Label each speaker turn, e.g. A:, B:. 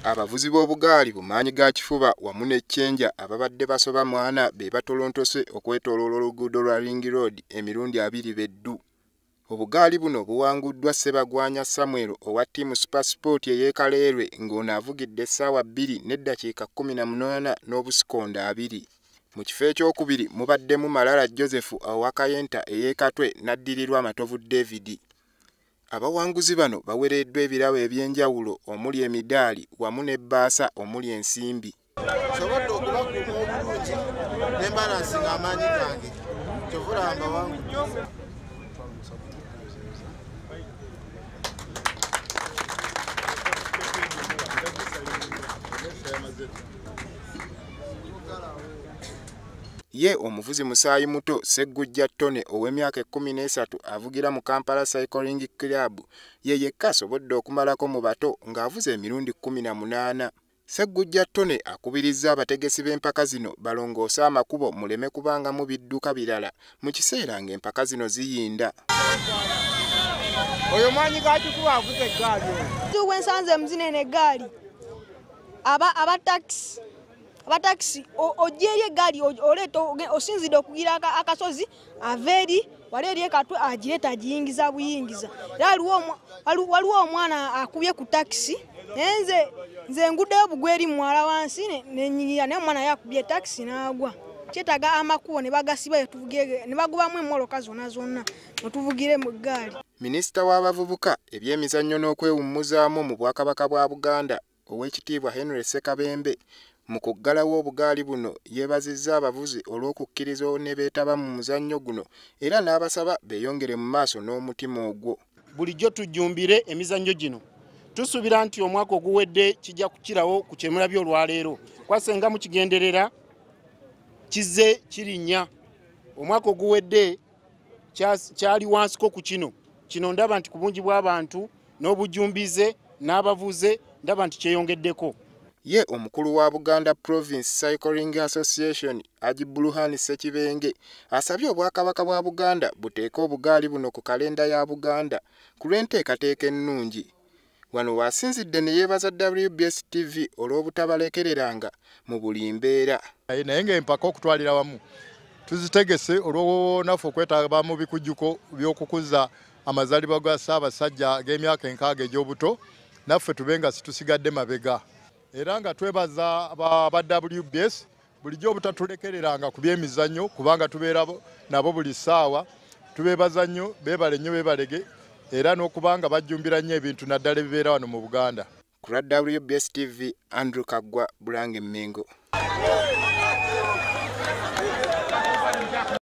A: Abavuzi b'obugaali bumaanyi ga kifuba wamu n'ekyenja ababadde basoba mwana be batolontose okwetooloola oluguudo lwa Ring Road emirundi 2 beddu. Obugaali buno buwanguddwa Ssebagwanya Samuel owa ttiimu SuperSport ey'e Kaleerwe ng'ono avugidde essaawa 2:18 n'obusikonda 2. Mu kifo ekyokubiri mubaddemu Malala Joseph owa Kayenta ey'e Katwe n'addirirwa Matovu David. Abawanguzi bano bawereddwa ebirabo ebyenjawulo omuli emidaali wamu n'ebbaasa omuli ensimbi.
B: Nsobodde okubakuuma obulungi ne mbalansinga amaanyi gange kyova olaba mbawangudde.
A: Ye omuvuzi musaayi muto Sseggujja Tone ow'emyaka 13 avugira mu Kampala Cycling Club ye yekka asobodde okumalako mu bato ng'avuze emirundi 18. Sseggujja Tone akubirizza abategesi b'empaka zino balongoose amakubo muleme kubangamu bidduka birala mu kiseera ng'empaka zino ziyinda.
B: Oyo mwanyi ga kifuba avuze eggaali oyo.
C: Bwe nsanze muzine n'eggaali aba taxi abatakisi ojja eri eggaali oleeta osinzidde okugira akasozi ava eri wali eri ekatwe agireeta agiyingiza buyingiza. Era waliwo omwana akubye ku takisi naye nze nguddeyo bugwa eri mwala wansi nenyigira naye omwana yakubye takisi n'agwa. Kyetaaga amakubo ne bagasiba ne bagobamu emmotoka zonna zonna ne tuvugire mu ggaali.
A: Minisita w'abavubuka ebyemizannyo n'okwewummuzaamu mu Bwakabaka bwa Buganda Oweekitiibwa Henry Ssekabembe mu kuggalawo obugaali buno yeebazizza abavuzi olw'okukkiriza ne beetaba mu muzannyo guno era n'abasaba beeyongere mu maaso n'omutima ogwo.
D: Bulijjo tujjumbire emizannyo gino. Tusuubira nti omwaka oguwedde kijja kukirawo ku kyemulabye olwaleero. Kwasenga mukigenderera kizze kirinnya. Omwaka oguwedde kyali wansiko ku kino. Kino ndaba nti ku bungi bw'abantu n'obujjumbize n'abavuze ndaba nti kyeyongeddeko.
A: Ye omukulu wa Buganda Province Cycling Association Haji Buluhani Ssekibenge asabye Obwakabaka bwa Buganda buteeke obugaali buno ku kalenda ya Buganda ku lw'enteekateeka ennungi. Wano waasinzidde ne yeebaza WBS TV olw'obutabalekereranga mu buli mbeera.
E: Naye ng'empaka okutwalira wamu tuzitegese olw'naffe okwetaba mu bikujjuko by'okukuza amazaalibwa ga Ssaabasajja ag'emyaka 60 egy'obuto naffe tube nga situsigadde mabega. Era nga twebaza aba WBS bulijjo obutatulekereranga ku byemizannyo kubanga tubeera nabo buli ssaawa. Tubeebaza nnyo, beebale nnyo, beebalege era n'okubanga bajjumbira nnyo ebintu naddala ebibeera wano mu Buganda.
A: Ku lwa WBS TV, Andrew Kaggwa, Bulange Mmengo.